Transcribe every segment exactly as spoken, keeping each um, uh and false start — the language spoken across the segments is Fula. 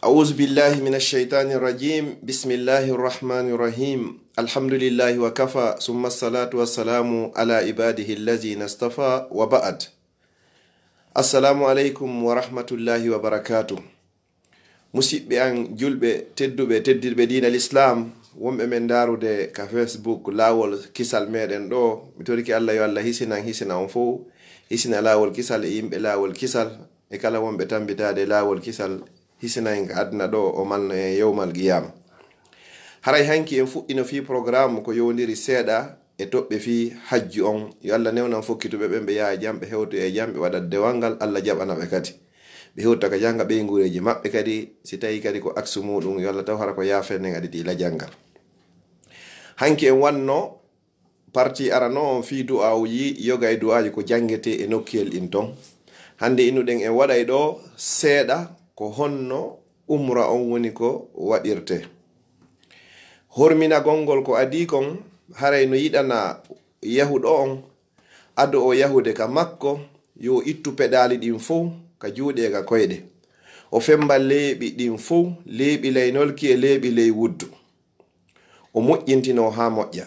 أعوذ بالله من الشيطان الرجيم. بسم الله الرحمن الرحيم. الحمد لله وكفى، ثم الصلاة والسلام على عباده الذين اصطفى، وبعد. السلام عليكم ورحمة الله وبركاته. Musidɓe an julɓe tedduɓe, teddirɓe diina l'islam, wonɓe men ndaarude ka Facebook laawol kisal meɗen ɗo, mi torike Allah yo Allah hisinan, hisina on fow, hisina laawol kisal e yimɓe laawol kisal, e kala wonɓe tambitaade laawol kisal, hisina en ka aduna ɗo, o malna en yowmal qiyama. Haray hanki en fuɗɗino fii programme ko yowndiri seeɗa e toɓɓe fii hajju on. Yo Allah newnan fokkituɓe ɓen, ɓe yaha jam, ɓe hewtoya e jam, ɓe waɗa dewal ngal, Allah jaɓana ɓe kadi. Ɓe hewta ka jannga ɓeynguureeji maɓɓe kadi, si tawi kadi ko aksu muɗum, yo Allah taw hara ko yaafen nen aditi lajal ngal. Hanki en wanno parti arano on fii du'aawuji, yoga e du'aaji ko janngetee e nokkuyel in ton. Hannde inuɗen en waɗay ɗo seeɗa ko honno umra on woni ko waɗirtee. Horminagol ngol ko adii kon, haray no yiɗana yahuɗo on, ado o yahude ka makko, yo ittu peɗaali ɗin fow ka juuɗe e ka koyɗe. O femba leeɓi ɗin fow, leeɓi ley nolki e leeɓi ley wuddu. O moƴƴintinoo haa moƴƴa.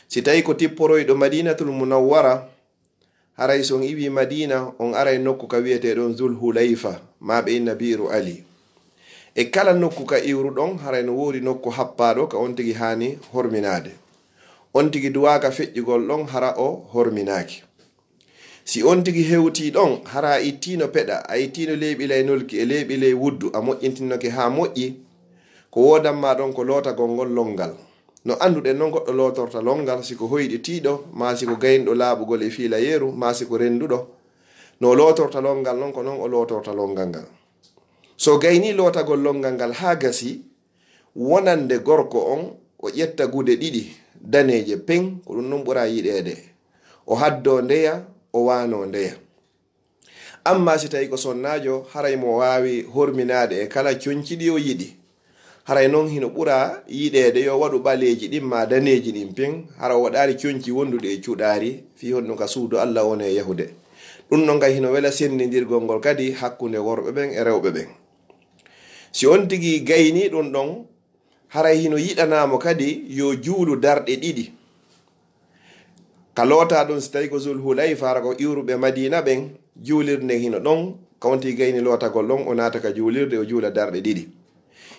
Si tawi ko tipporoyɗo Madinatul Munawwara, haray si on iwii Madina, on aray nokku ka wi'etee ɗon Zul Hulayfa, maa ɓe inna Biiru Ali. E kala nokku ka iwruɗon, haray no woodi nokku happaaɗo ka on tigi haani horminaade. On tigi duwaaka feƴƴugol ɗon hara o horminaaki. Si on tigi hewtii ɗon, hara a ittiino peɗa, a ittiino leeɓi ley nolki e leeɓi ley wuddu, a moƴƴintinoke haa moƴƴi, ko woodan maa ɗon ko lootagol ngol lonngal. No annduɗen non goɗɗo lootorta lonngal, si ko hoyɗitiiɗo, maa si ko gaynɗo laaɓugol e fiilayeeru, maa si ko rennduɗo. No o lootorta lonngal non, ko non o lootorta lonngal ngal. So gaynii lootagol lonngal ngal haa gasi, wonande gorko on, o ƴetta gude ɗiɗi daneeje peng, ko ɗum non ɓura yiɗeede. O haddoo ndeya, o waanoo ndeya. Ammaa si tawi ko sonnaajo, haray mo waawi horminaade e kala conci ɗi o yiɗi. Haray non hino ɓura yiɗeede yo waɗu ɓaleeji ɗin maa daneeji ɗin peng, hara o waɗaali conci wonduɗi e cuɗaari, fii honɗum ka suudu Allah woni e yahude. Ɗum non kay hino wela senndindirgol ngol kadi hakkunde worɓe ɓen e rewɓe ɓen. Si on tigi gaynii ɗum ɗon, haray hino yiɗanaa mo kadi yo juulu darɗe ɗiɗi. Ka lootaa ɗum, si tawi ko Zul Hulayfa, hara ko iwruɓe Madina ɓen, juulirde nden hino ɗon, ka on tigi gayni lootagol ɗon, o naata ka juulirde, o juula darɗe ɗiɗi.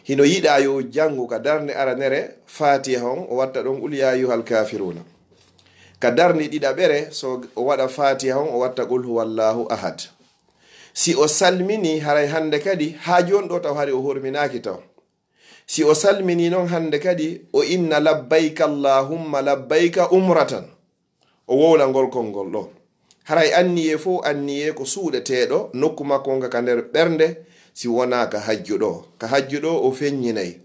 Hino yiɗaa yo o janngu ka darnde aranere Faatiha on, o watta ɗon Qul yaa ayyuhal kaafiruuna. Ka darnde ɗiɗaɓere, so o waɗa Faatiha on, o watta Qul huwallaahu ahad. Si o salminii, haray hannde kadi, haa jooni ɗo taw hari o horminaaki taw. Si o salminii non hannde kadi, o inna labbayka allahumma labbayka umratan. O wowla ngol konngol ɗo. Haray anniyee fow anniyee ko suuɗeteeɗo, nokku makko on ka nder ɓernde, si wonaa ka hajju ɗo. Ka hajju ɗo o feññinay.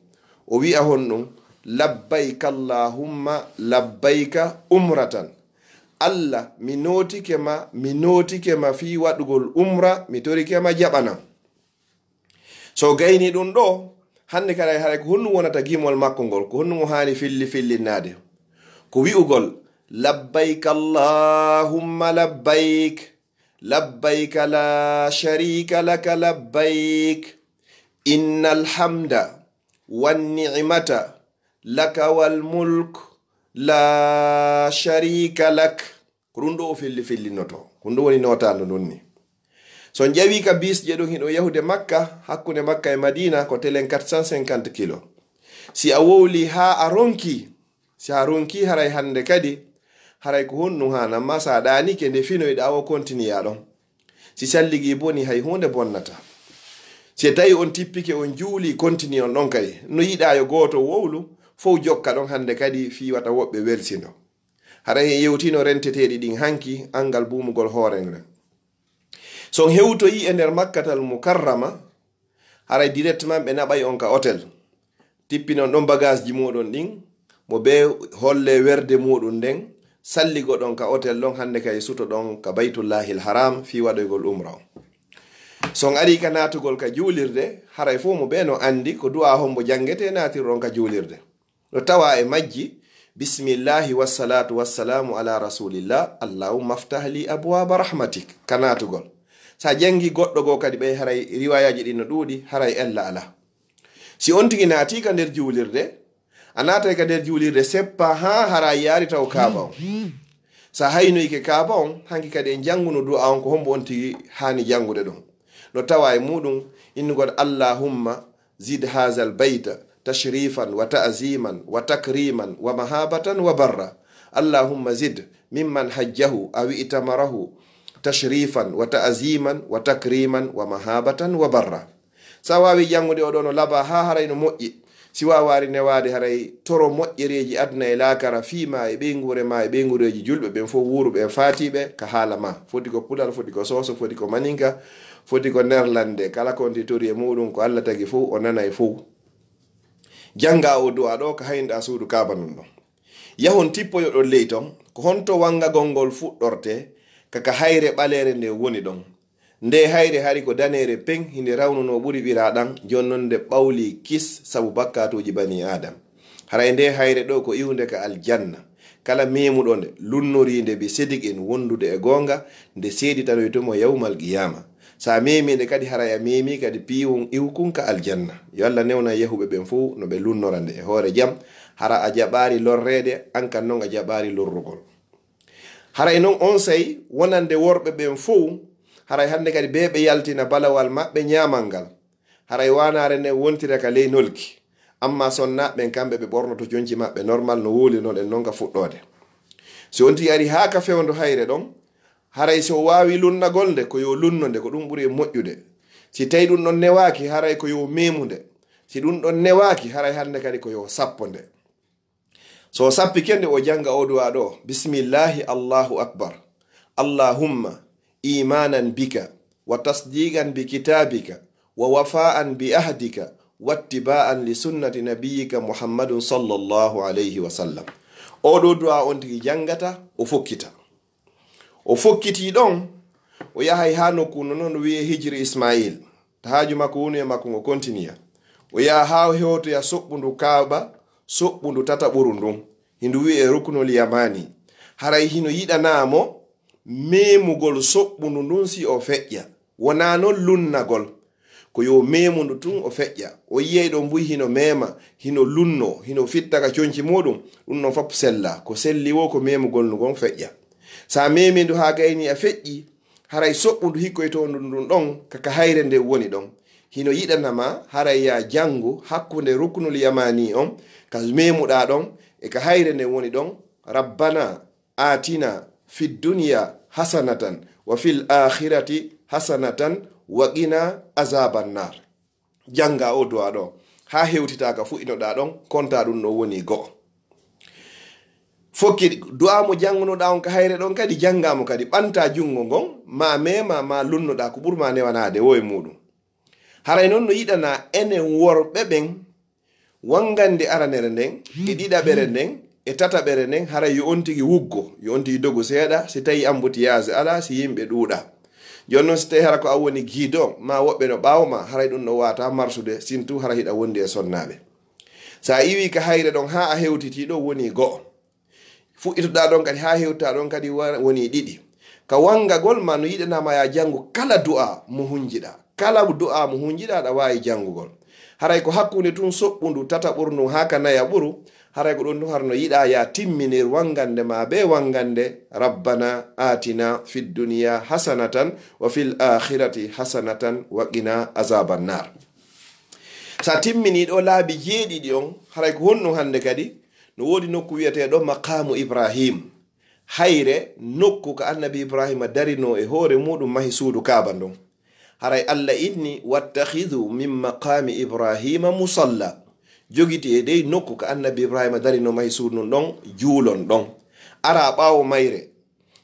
O wi'a honɗum, labbayka allahumma labbayka umratan. Allah, mi nootike ma, mi nootike ma fii waɗugol umra, mi torike ma jaɓanam. So o gaynii ɗum ɗo, hannde kadi haray ko honɗum wonata gimol makko ngol, ko honɗum o haani filli fillinnaade? Ko wi'ugol, labbayk allahumma labbayk, labbayk la sharika laka labbayk, innal hamda wan ni'mata laka wal mulk la sharika lak. Ko ɗum ɗo o felli fellinnoto. Ko ɗum ɗo woni nootaandu ndun ni. So on ƴawii ka bisje ɗon hiɗo yahude Makka, hakkunde Makka e Madina ko telen quatre cent cinquante kilo. Si a wowli haa a ronki, si a ronki haray hannde kadi, haray ko honɗum haanamma sa ɗaanike nde finoyɗa o kontiniya ɗon. Si salligi boni hay huunde bonnata. Si tawi on tippike on juuli kontini on ɗon kay, no yiɗa yo gooto wowlu, fow jokka ɗon hannde kadi fii wata woɓɓe welsindo. Haray en yewtino renteteeɗi ɗin hanki, anngal buumugol hoore nden. So on hewtoyi e nder Makkatal Mukarrama, haray directement ɓe naɓay on ka hôtel. Tippinon ɗon bagaasji muɗum ɗin, mo bee holle werde muɗum nden, salligo ɗon ka hôtel ɗon, hannde kay suto ɗon ka Baytullahil Haram fii waɗoygol umra on. So on ari ka naatugol ka juulirde, haray fow mo bee no anndi ko du'a hombo janngete naatirɗon ka juulirde. No tawa e majji, bismillahi wassalatu wassalamu ala rasulillah, allahumma aftah li abwaba rahmatik, ka naatugol. So a janngi goɗɗo goo kadi, ɓay haray riwaayaaji ɗin no ɗuuɗi, haray ella alaa. Si on tigi naatii ka nder juulirde, a naatay ka nder juulirde, seppa haa hara yaari taw Kaaba on. So a haynoyike Kaaba on, hanki kadi en jannguno du'a on, ko hombo on tigi haani janngude ɗon. No tawa e muuɗum innugol, "Allahumma zid hazal bayta tashrifan wa ta'ziman wa takriman wa mahabatan wa barra. Allahumma zid mimman hajjahu aw i'tamarahu tashrifan wa ta'ziman wa takriman wa mahabatan wa barra." So a waawi janngude oo ɗoo no labaa haa haray no moƴƴi. Si waawaari newaade, haray toro moƴƴereeji aduna e laakara fii maa e ɓeynguure maa e ɓeynguureeji julɓe ɓen fow, wuuruɓe e faatiiɓe ka haala maa. Foti ko pular, foti ko sooso, foti ko maninka, foti ko nerlande. Kala ko on tigi tori e muuɗum, ko Alla tagi fow, o nanay fow. Janngaa oo du'aa ɗoo ka hayniɗaa suudu Kaaba ndun ɗon. Yahon tippoyo ɗon ley ton, ko honto wanngagol ngol fuɗɗortee, ka ka hayre ɓaleere nden woni ɗon. Ndee hayre hari ko daneere peŋ, hinde rawnunoo ɓuri ɓiraa ɗan, jooni non nde ɓawlii kis sabu bakkaatuuji banii Aadam. Haray ndee hayre ɗoo ko iwunde ka aljanna. Kala meemuɗo nde, lunnorii nde bi sediqin, wondude e goonga, nde seeditanoyto mo yawmal qiyaama. So a meemii nde kadi, haray a meemii kadi piiwun iwkun ka aljanna. Yo Alla newnan yahuɓe ɓen fow no ɓe lunnora nde e hoore jam, hara a jaɓaali lorreede, an kan non a jaɓaali lorrugol. Haray non onsay wonande worɓe ɓen fow, haray hande kadi bee ɓe yaltina balawal maɓɓe ɲaamal ngal. Haray waanaare nden wontira ka ley nolki. Ammaa sonnaaɓe ɓen, kamɓe ɓe ɓornoto conci maɓɓe normal no wowlirnoɗen non ka fuɗɗoode. Si on tigi ari haa ka fewndo hayre ɗon, haray si o waawi lunnagol nde, ko yo lunno nde, ko ɗum ɓuri e moƴƴude. Si tawi ɗum ɗon newaaki, haray ko yo meemu nde. Si ɗum ɗon newaaki, haray hande kadi ko yo sappo nde. So o sappike nde, o jannga oo du'aa ɗoo: "Bismillahi, Allahu akbar. Allahumma imanan bika, wa tasdiqan bi kitabika, wa wafaan bi ahdika, wattibaan li sunnati nabiyyika Muhammadun sallallahu alayhi wa sallam." Oo ɗoo du'aa on tigi janngata, o fokkita. O fokkitii ɗon, o yahay haa nokku no non wi'ee Hijri Ismaayil. Haaju makko woni e makko ngo kontiniya. O yaha haa o hewtoya soɓɓundu Kaaba, soɓɓundu tataɓuru ndun. Hindu wi'ee Ruknul Yamani. Haray hino yiɗanaa mo meemugol soɓɓundu ndun si o feƴƴa. Wonaa non lunnagol. Ko yo meemundu tun o feƴƴa. O yi'ay ɗon buy hino meema, hino lunno, hino fitta ka conci muuɗum. Ɗum non fop sella. Ko selli woo ko meemugol ndu ngon feƴƴa. Sa meemi ndu haa gayni a feƴƴi, haray soɓɓundu hikkoytoondu ndun ɗon ka, ka hayre nden woni ɗon. Hino yiɗana ma haray yaa janngu hakkunde Ruknul Yamani on, ka meemuɗaa ɗon, e ka hayre nden woni ɗon: "Rabbana atina fid dunya hasanatan wa fil akhirati hasanatan wa qina azaban nar." Jannga o du'a ɗo haa hewtitaa ka fuɗɗinoɗaa ɗon, kontaa ɗum ɗon woni go'o. Fokki du'a mo janngunoɗaa on ka hayre ɗon kadi, janngaa mo kadi, ɓantaa junngo ngon, ma meema, ma lunnoɗaa, ko ɓuri ma newanaade wo e muuɗum. Haray non no yiɗanaa enen worɓe ɓen wanngande aranere nden, e ɗiɗaɓere nden, e tataɓere nden, haray yo on tigi wuggo, yo on tigi dogu seeɗa, si tawi embouteillage alaa, si yimɓe ɗuuɗaa. Jooni non, si tawi hara ko an woni guide on, ma woɓɓe no ɓaawo ma, haray ɗum no waawataa marsude, sintu hara hiɗa wondi e sonnaaɓe. Sa iwii ka hayre ɗon haa a hewtitii ɗo woni go'o. Fuɗɗitoɗaa ɗon kadi haa hewtaa ɗon kadi wa-, woni ɗiɗi. Ka wanngagol ma no yiɗanaa ma yaa janngu kala du'a mo hunjiɗaa. Kala du'a mo hunjiɗaa aɗa waawi janngugol. Haray ko hakkunde tun soɓɓundu tataɓuru ndun haa ka nayaɓuru, haray ko ɗon tun hara no yiɗaa yaa timminir wanngande ma bee wanngande: "Rabbana atina fid dunya hasanatan wa fil akhirati hasanatan wa qina azaban nar." Sa timminii ɗo laabi jeeɗiɗi on, haray ko honɗum hannde kadi? No woodi nokku wi'eteeɗo Maqaamu Ibrahim. Hayre nokku ka Annabi Ibrahima darinoo e hoore muuɗum mahi suudu Kaaba ndun. Haray Allah inni: "Wattakhidhu min maqami Ibrahima musalla." Jogiti e dey nokku ka Annabi Ibrahima darinoo mahi suudu ndun ɗon, juulon ɗon. Ara ɓaawo mayre.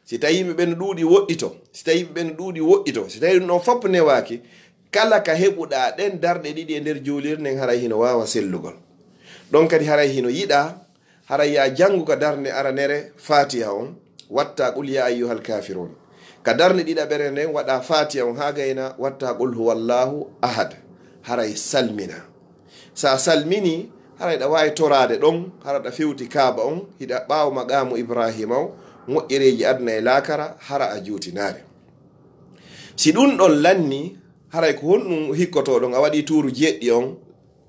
Si tawi yimɓe ɓen ɗuuɗi woɗɗito, si tawi yimɓe ɓen ɗuuɗi woɗɗito, si tawi ɗum ɗon fop newaaki, kala ka heɓuɗaa ɗen darɗe ɗiɗi e nder juulirde nden, haray hino waawa sellugol. Ɗon kadi haray hino yiɗaa, haray yaa janngu ka darnde aranere Faatiha on, wattaa Qul yaa ayyuhal kaafiruun. Ka darnde ɗiɗaɓere nden, waɗaa Faatiha on haa gayna, wattaa Qul huwallaahu ahad. Haray salmina. Sa salminii, hara hiɗa waawi toraade ɗon, hara ɗa fewti Kaaba on, hiɗa ɓaawo maqaamu Ibraahiima on, moƴƴereeji aduna e laakara, hara a juutinaare. Si ɗun ɗon lanni, haray ko honɗun hikkotoo ɗon? A waɗii tuuru jeeɗiɗi on,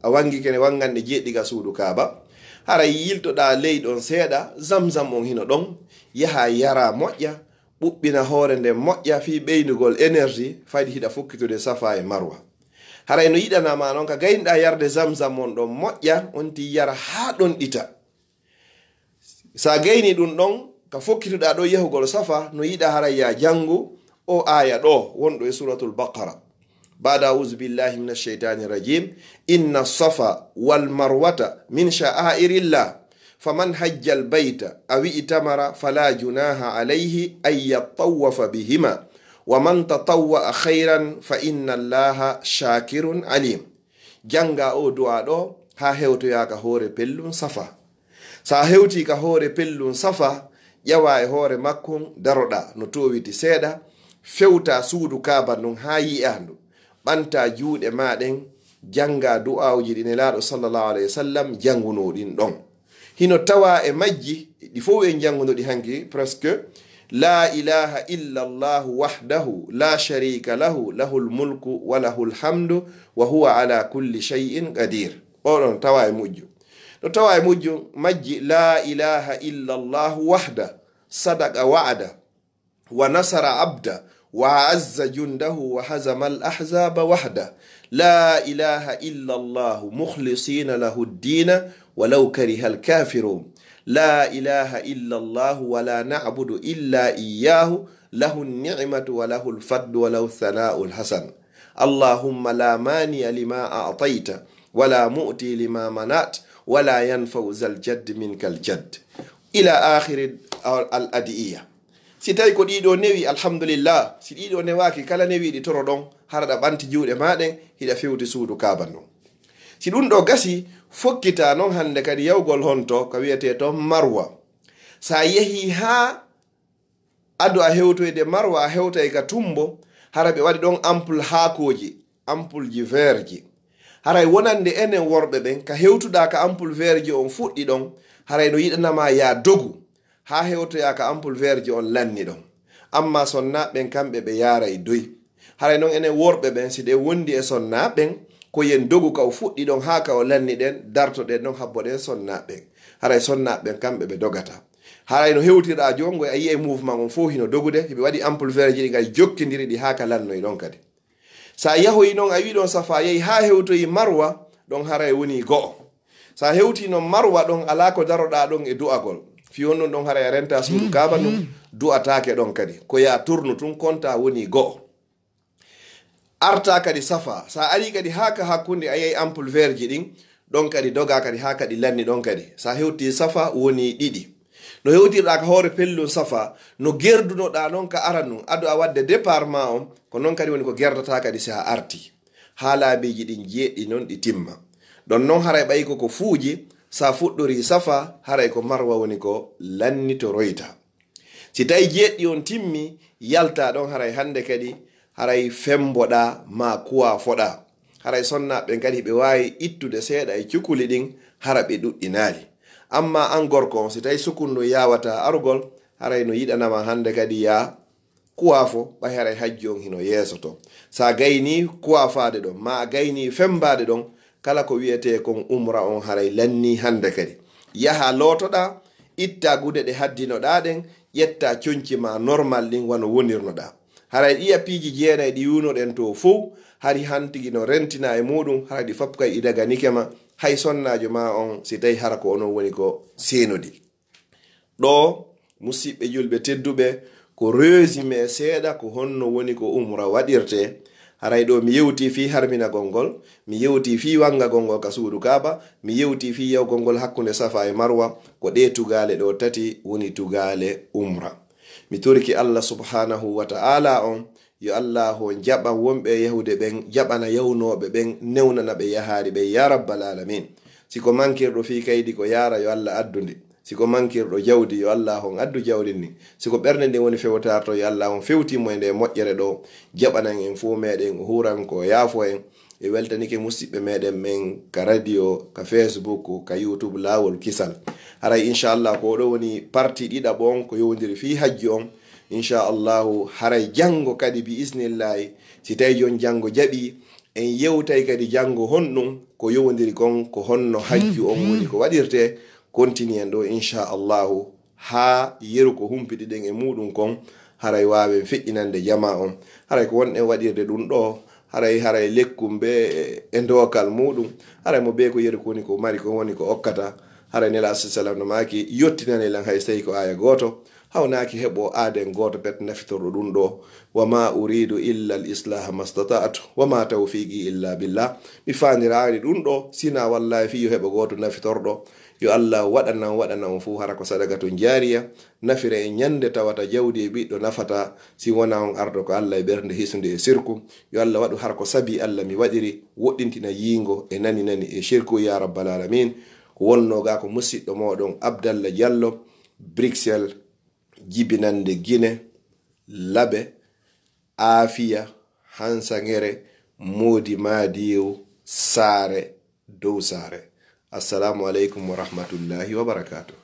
a wangi kene wanganɗe jeeɗiɗi ka suudu Kaaba. Haray yiltoɗaa ley ɗon seeɗa, Zamzam on hino ɗon, yahaa yaraa moƴƴa, ɓuɓɓina hoore nden moƴƴa fii ɓeynugol énergie, fayde hiɗa fokkitude Safa e Marwa. Haray no yiɗanaa ma non ka gayniɗaa yarde Zamzam on ɗon moƴƴa, on ti yara haa ɗon ɗita. Sa gayni ɗun ɗon, ka fokkituɗaa ɗon yahugol Safa, no yiɗaa haray yaa jangu o aaya ɗo, wonɗo e Suratul Baqara. Ba'da a'udhu billahi minash shaytanir rajim. Inna safa wal marwata min sha'airillah. Faman hajjal bayta, aw i'tamara, fala junaha alayhi an yattawwafa bihima. Wa man tatawwa'a khayran, fa inna Allaha shakirun alim. Janga o du'a ɗo, haa hewtoyaa ka hoore pellun Safa. Sa hewtii ka hoore pellun Safa, ƴawaa e hoore makkun, daroɗaa no toowiti seeɗa, fewtaa suudu Kaaba ndun haa yi'aa ndu. Ɓantaa juuɗe maa ɗen, jangaa du'aawuji ɗi Nelaaɗo sallallahu alayhi wa sallam jangunoo ɗin ɗon. Hino tawaa e majji, ɗi fow en janguno ɗi hanki, presque, la ilaha illa Allahu wahdahu, la sharika lahu, lahul mulku wa lahul hamdu, wa huwa ala kulli shay'in qadir. Oɗon tawaa e mujju. No tawaa e mujju majji, la ilaha illa Allahu wahda, sadaqa wa'da, wa nasara abda, wa a'azza jundahu, wa hazama al ahzaba wahda. La ilaha illa Allahu mukhlisina lahu ad-dina, walaw kariha al kafirun. La ilaha illa Allahu wa la na'budu illa iyyahu, lahu an-ni'matu wa lahu al-fadlu wa lahu ath-thana'u al-hasan. Allahumma la mani'a lima a'tayta, wa la mu'ti lima mana'ta, wa la yanfa'u zal jadd minka al jadd. Ila akhiri al-ad'iya. Si tawi ko ɗiɗo newi, alhamdulillah. Si ɗiɗo newaaki, kala newiiɗi toro ɗon, hara ɗa ɓanti juuɗe maa ɗen, hiɗa fewti suudu Kaaba ndun. Si ɗun ɗo gasi, fokkitaa non hande kadi yawgol honto ka wi'etee ton Marwa. Sa yehii haa ado a hewtoyde Marwa, a hewtay ka tumbo, hara ɓe waɗi ɗon ampul haakooji, ampulji veerji. Haray wonande enen worɓe ɓen, ka hewtuɗaa ka ampul veerji on fuɗɗi ɗon, haray no yiɗanama yaa dogu, haa hewtoyaa ka ampul veerji on lanni ɗon. Amma sonnaaɓe ɓen, kamɓe ɓe yaaray doy. Haray non enen worɓe ɓen, si ɗen wondi e sonnaaɓe ɓen, ko yen dogu ka o fuɗɗi ɗon haa ka o lanni ɗen, dartoɗen ɗon habboɗen sonnaaɓe ɓen. Haray sonnaaɓe ɓen, kamɓe ɓe dogata. Haray no hewtirɗaa jongo, a yi'ay mouvement on fow hino dogude, hiɓe waɗi ampul veerji ɗi kadi jokkindiri ɗi haa ka lannoy ɗon kadi. Sa yahoyi non, a wi'i ɗon Safa, yahi haa hewtoyi Marwa, ɗon haray woni go'o. Sa hewti non Marwa ɗon, alaa ko daroɗaa ɗon e du'agol. Fii on ɗon, ɗon haray a renta suudu Kaaba ndun, du'ataake ɗon kadi. Ko yaa turnu tun, kontaa woni go'o. Artaa kadi Safa. Sa arii kadi haa ka hakkunde, a yi'ay ampul veerji ɗin, ɗon kadi dogaa kadi haa kadi lanni ɗon kadi. Sa hewti Safa woni ɗiɗi. No hewtirɗaa ka hoore pellun Safa, no gerdunoɗaa non ka aranun, ado a waɗde départ maa on, ko non kadi woni ko gerdataa kadi si a artii. Haa laabiiji ɗin jeeɗiɗi non ɗi timma. Ɗon non haray ɓay ko ko fuuji, sa fuɗɗorii Safa, haray ko Marwa woni ko lannitoroyta. Si tawi jeeɗiɗi on timmi, yaltaa ɗon haray hande kadi, haray femboɗaa maa kuwaafoɗaa. Haray sonnaaɓe ɓen kadi hiɓe waawi ittude seeɗa e cukuli ɗin, hara ɓe ɗuɗɗinaali. Amma an gorko on, si tawi sukun ndun yaawataa arugol, haray no yiɗanama hande kadi yaa kuwaafo, ɓay haray hajju on hino yeeso to. Sa gaynii kuwaafaade ɗon, maa a gaynii fembaade ɗon, kala ko wi'etee kon umra on haray lannii hande kadi. Yahaa lootoɗaa, ittaa gude ɗe haddinoɗaa ɗen, ƴettaa conci maa normal ɗin wano wonirnoɗaa. Haray ɗiya piiji jeenay ɗi wi'unoɗen to fow, hari hantigi no rentinaa e muuɗun, haray ɗi fop kay ɗi daganike ma, hay sonnaajo maa on, si tawi hara ko onon woni ko seenodi. Ɗoo, musiɓɓe julɓe tedduɓe, ko résumé seeɗa ko honno woni ko umra waɗirtee. Haray ɗoo mi yewtii fii harminagol ngol, mi yewtii fii wangagol ngol ka suudu Kaaba, mi yewtii fii yahugol ngol hakkunde Safa e Marwa. Ko ɗee tugaale ɗoo tati woni tugaale umra. Mi torike Allah subhanahu wa ta'ala on, yo Allaahu on jaɓan wonɓe e yahude ɓen, jaɓana yawnooɓe ɓen, newnana ɓe yahaari ɓen, yaa rabbal aalamiin. Si ko mankirɗo fii kaydi ko yaara, yo Allah addu ndi. Si ko mankirɗo jawdi, yo Allaahu on addu jawdi ndin. Si ko ɓernde nden woni fewtaarto, yo Allaahu on fewtin mo e ndee moƴƴere ɗoo, jaɓanan en fow meɗen, o huuran ko, o yaafoo en. E weltanike musiɓɓe meɗen ɓen ka radio, ka Facebook, ka YouTube, Laawol Kisal. Haray, inchallah, ko ɗoo woni partie ɗiɗaɓo on ko yowondiri fii hajju on. Inchallahu, haray janngo kadi, bi isnillahi, si tawi jooni janngo jaɓi, en yewtay kadi janngo honɗum ko yowondiri kon, ko honno hajju on woni ko waɗirte. Continue en ɗo, inchallahu, haa yeru ko humpitiɗen e muɗum kon, haray waawen feƴƴinande jama on. Haray ko wonɗen waɗirde ɗum ɗo, haray, haray lekkum be e dookal muɗum, haray mo be ko yeru ko woni ko mari ko woni ko okkata. Haray Nela sallallahu alaihi wasallam no maaki, yottinane lan hay so tawi ko aya gooto, hawnaaki heɓo aaden gooto pet nafitorɗo ɗum ɗo. Wa ma uridu illa al islaha mastata'tu wa ma tawfiqi illa billah. Mi faandiraani ɗum ɗo sina wallahi fii yo heɓo gooto nafitorɗo. Yo Allah waɗanan, waɗana on fuu hara ko sadaqatun jariya, nafira en ñande tawata jawdi e ɓiɗɗo nafata, si wona on ardo ko Allah e ɓernde hisunde e sirku. Yo Allah waɗu hara ko sabi Allah mi waɗiri, woɗɗintina yiingo e nani nani e shirku, ya rabbal alamin. Ko wonno ga ko musiɗɗo moɗon Abdallah Diallo, Bruxelles, jibinande Gine, Laɓe, Aafiya, Hansangere, Moodi Maadiw, Saare, dow Saare. Assalamu aleykum wa rahmatullahi wa barakatuh.